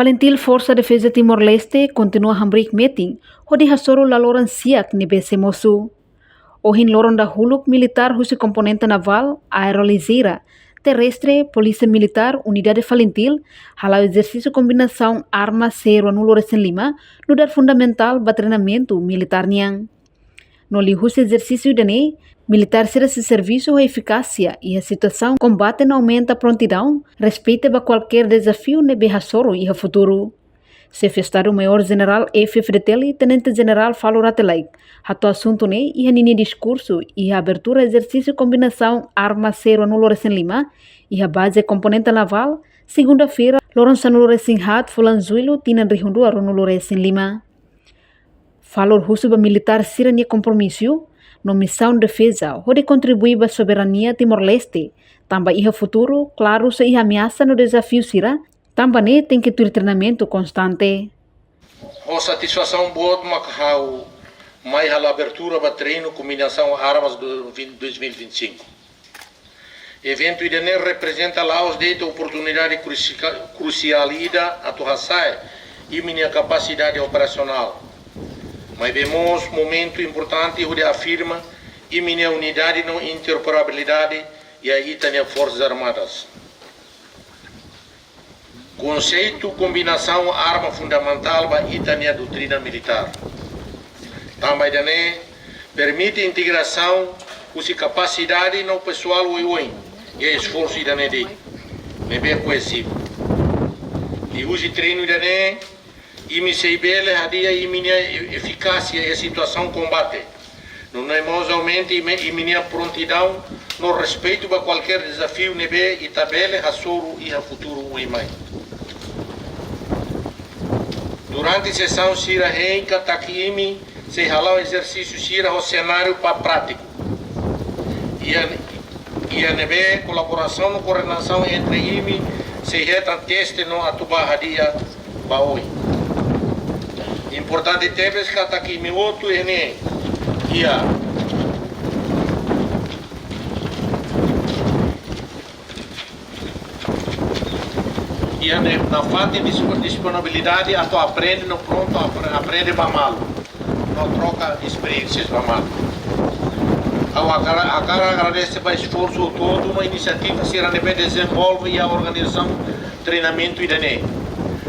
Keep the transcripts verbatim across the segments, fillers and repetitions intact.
FALINTIL, Forsa Defeza Timor-Leste, kontinua hamriik metin hodi hasoru laloran siak ne'ebé sei mosu. Ohin loron dahuluk militár husi komponente navál, aéreo lijeira, terrestre, Polísia Militár, Unidade FALINTIL, hala'o ezersísiu kombinasaun arma C ruanulu resin lima, nu'udar fundamentál ba treinamentu militár nian. No liuhusi ezersísiu ida-ne'e, militár sira sei servisu ho efikásia iha situasaun kombate no aumenta prontidaun, respeita ba kualkér dezafiu ne'ebé hasoru iha futuru. Xefe Estadu Maiór Jenerál F-FDTL, Tenente Jenerál Falur Rate Laek, hato'o asuntu ne'e iha ninia diskursu iha abertura ezersísiu kombinasaun arma C ruanulu resin lima, iha baze komponente navál, segunda-feira, loron sanulu resin haat fulan Jullu, tinan rihun rua ruanulu resin lima. Falur husu ba militár sira-nia kompromisu no misaun defeza hodi kontribui ba soberania Timor-Leste, tanba iha futuru klaru sei iha ameasa no dezafiu sira, tanba ne'e tenke tuir treinamentu konstante. Ho satisfasaun boot mak ha'u mai halo abertura ba treinu kombinasaun armas do vinte, dois mil e vinte e cinco. Eventu ida-ne'e reprezenta la'ós de'it oportunidade krusi-, krusiál ida atu hasa'e imi-nia kapasidade operasionál. Maibé mós momentu importante hodi afirma imi-nia unidade no interoperabilidade iha ita-nia Forsas Armadas. Konseitu kombinasaun arma fundamentál ba ita-nia doutrina militár. Tanba ida-ne'e permite integrasaun husi kapasidade no pesoál oioin iha esforsu ida-ne'e de'it, ne'ebé koezivu. Liuhusi treinu ida-ne'e, imi sei bele hadi'a imi-nia e-, efikásia iha situasaun kombate. No mós aumenta imi, imi-nia prontidaun no respeitu ba kualkér dezafiu ne'ebé ita bele hasoru iha futuru oin mai. Durante sesaun sira hein katak imi sei hala'o ezersísiu sira ho senáriu ba prátiku. Iha, iha ne'ebé kolaborasaun no koordenasaun entre imi sei hetan teste no atu ba hadi'a ba oin. Importante tebes katak imi hotu ne'e iha, iha ne'e nafatin dispo-, disponibilidade atu aprende no prontu apre-, aprende ba malu no troka esperiénsias ba malu. Ha'u hakarak, hakarak agradese ba esforsu hotu-hotu no inisiativa sira ne'ebé dezenvolve iha organizasaun treinamentu ida-ne'e.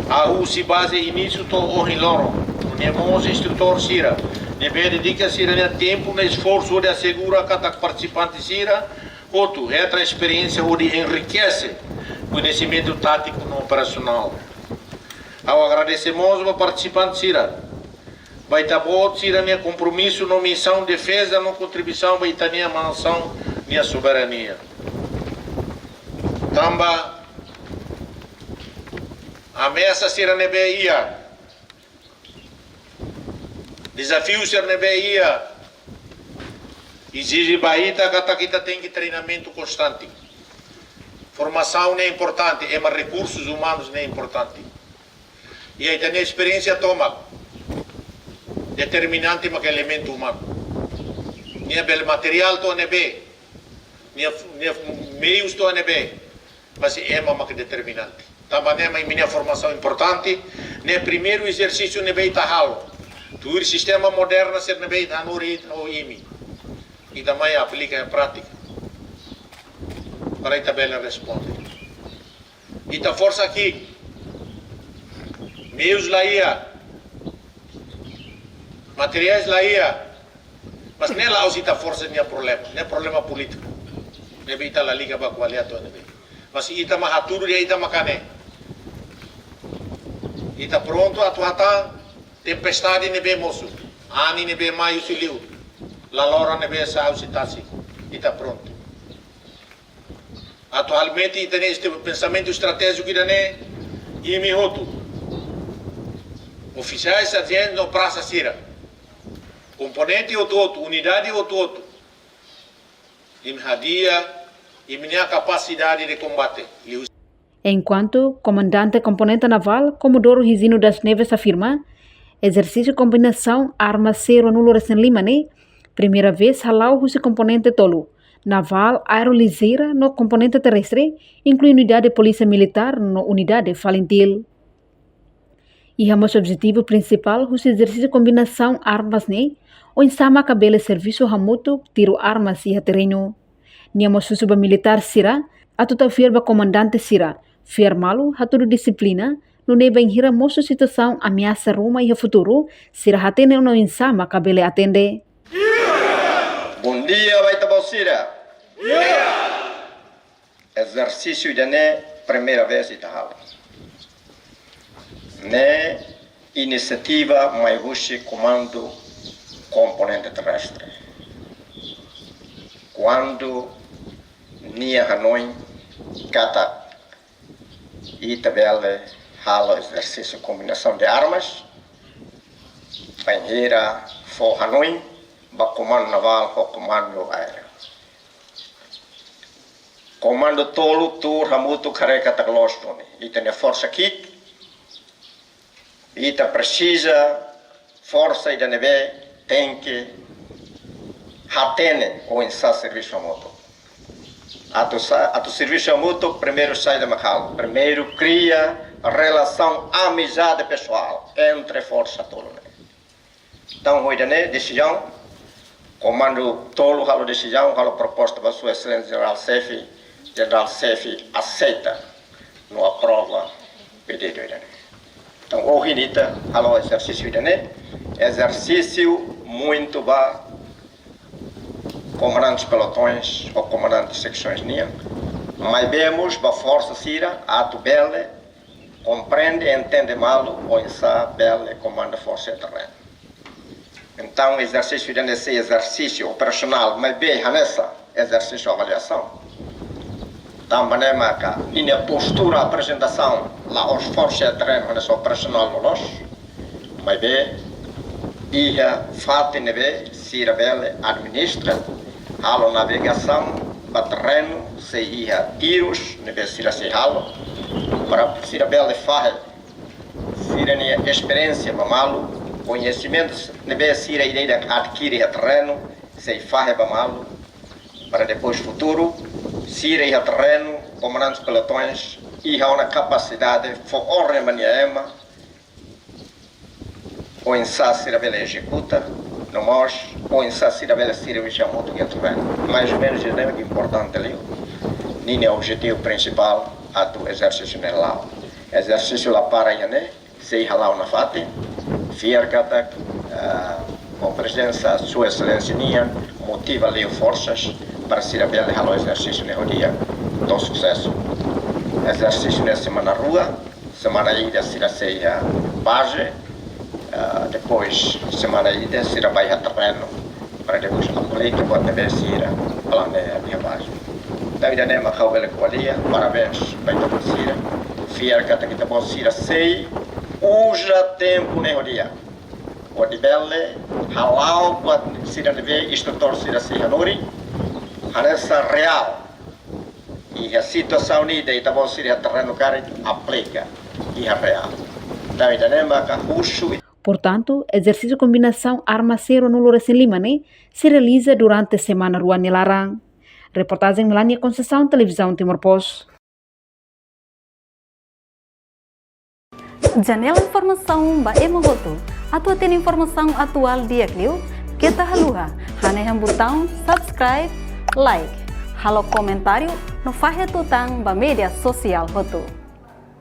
Hahú husi baze inísiu to'o ohin loron. Nune'e mós instrutór sira ne'ebé dedika sira-nia tempu no esforsu hodi asegura katak partisipante sira hotu hetan esperiénsia hodi enrikese koñesimentu tátiku no operasionál. Ha'u agradese mós ba partisipante sira ba ita-boot sira-nia kompromisu no misaun defeza no kontribuisaun ba ita-nia nasaun nia soberania. Tanba ameasa sira ne'ebé iha, dezafiu sira ne'ebé iha, ezije ba ita katak ita tenke treinamentu konstante. Formasaun ne'e importante, ema rekursus umanus ne'e importante. Iha ita-nia esperiénsia tomak, determinante mak elementu umanu. Nia bele materiál to'o ne'ebé, nia, nia meius to'o ne'ebé, mas ema mak determinante. Tanba ne'e mak imi-nia formasaun importante, ne'e primeiru ezersísiu ne'ebé ita halo. Tuir sistema moderna sira ne'ebé ita hanorin ita ho imi. Ita mai aplika iha prátika. Para ita bele responde. Ita forsa ki'ik. Meius la iha. Materiais la iha. Mas ne'e la'ós ita forsa nia problema. Ne'e problema polítiku. Ne'ebé ita la liga ba ko'alia to'o ne'ebé. Mas ita mak hatudu dehan ita mak ne'e. Ita prontu atu hatán tempestade ne'ebé mosu. Anin ne'ebé mai husi li'ur. Laloran ne'ebé sa'e husi tasi. Ita prontu. Atualmente, ita-nia este-, pensamentu estratéjiku ida-ne'e, imi hotu, ofisiais, sarjentu no prasa sira, komponente hotu-hotu, unidade hotu-hotu, imi hadi'a imi-nia kapasidade de kombate. Liu Enkuantu Komandante Komponente Navál, Komodoro Higino das Neves afirma, ezersísiu kombinasaun arma C ruanulu resin lima ne'e primeira vez hala'o husi komponente tolu, navál, aéreo lijeira no komponente terrestre, inklui unidade Polísia Militár no unidade FALINTIL. Iha mós objetivu prinsipál husi ezersísiu kombinasaun armas ne'e, oinsá maka bele servisu hamutuk tiru armas iha terrenu. Nia mós husu ba militár sira atu tau fiar ba komandante sira, fiar malu, hatudu dixiplina, nune'e bainhira mosu situasaun ameasa ruma iha futuru, sira hatene ona oinsá maka bele atende. Bondia ba ita-boot sira. Ezersísiu ida-ne'e primeira vez ita halo. Ne'e inisiativa mai husi Komandu Komponente Terrestre. Kuandu nia hanoin katak ita bele halo ezersísiu kombinasaun de armas, bainhira fó hanoin ba Komandu Navál ho Komandu Aéreu. Komandu tolu tuur hamutuk haree katak loos duni. Ita-nia forsa ki'ik, ita presiza forsa ida ne'ebé tenke hatene oinsá servisu hamutuk. Atu sa-, atu servisu hamutuk, primeiru saida mak halo? Primeiru kria relasaun amizade pesoál entre forsa tolu ne'e. Entaun, ho ida-ne'e desizaun, Komandu tolu halo desizaun, halo proposta ba Sua Exelénsia Jenerál Xefe, Jenerál Xefe aseita no aprova pedidu ida-ne'e. Entaun, ohin ita halo ezersísiu ida-ne'e, ezersísiu muitu ba komandantes pelotões ou komandantes seksoens nian, maibé mós ba forsa sira atu bele komprende, entende malu oinsá bele komanda forsa iha terrenu. Entaun, ezersísiu ida-ne'e sei ezersísiu operasionál, maibé hanesan ezersísiu avaliasaun. Tanba ne'e maka ninia postura aprezentasaun la'ós forsa iha terrenu hanesan operasionál loloos, maibé iha fatin ne'ebé sira bele administra, halo navegasaun ba terrenu, sei iha tirus ne'ebé sira sei halo, para sira bele fahe sira-nia esperiénsia ba malu, koñesimentus ne'ebé sira ida-idak adkire iha terrenu, sei fahe ba malu, para depois futuru, sira iha terrenu, komandantes pelotões, iha ona kapasidade fó orden ba nia ema oinsá sira bele ezekuta, no mós oinsá sira bele servisu hamutuk iha terrenu. Mais ou menus ida-ne'e importante liu. Ninia objetivu prinsipál atu ezersísiu ne'e la'o. Ezersísiu la para iha ne'e, sei hala'o nafatin. Fiar katak, ah, ho prezensa Sua Exelénsia nian, motiva liu forsas para sira bele halo ezersísiu ne'e ho di'ak to'o susesu. Ezersísiu ne'e semana rua, semana ida sira sei iha baze, ah, depois semana ida sira bá iha terrenu, para depois aplika buat ne'ebé sira planeia iha baze. Entaun, ida-ne'e mak ha'u bele ko'alia, parabéns ba ita-boot sira. Fiar katak ita-boot sira sei uza tempu ne'e ho di'ak, hodi bele hala'o buat sira ne'ebé instrutór sira sei hanorin, hanesan reál. Iha situasaun ida ita-boot sira iha terrenu karik aplika iha reál. Entaun, ida-ne'e maka husu. Portantu, ezersísiu kombinasaun arma C ruanulu-resin-lima ne'e sei realiza durante semana rua nia laran. Reportajen Melania Conceição, Televizaun Timor Post. Janela informasaun ba ema hotu. Atu hatene informasaun atuál di'ak liu, keta haluha hanehan butaun subscribe, like, halo komentáriu no fahe tutan ba média sosiál hotu.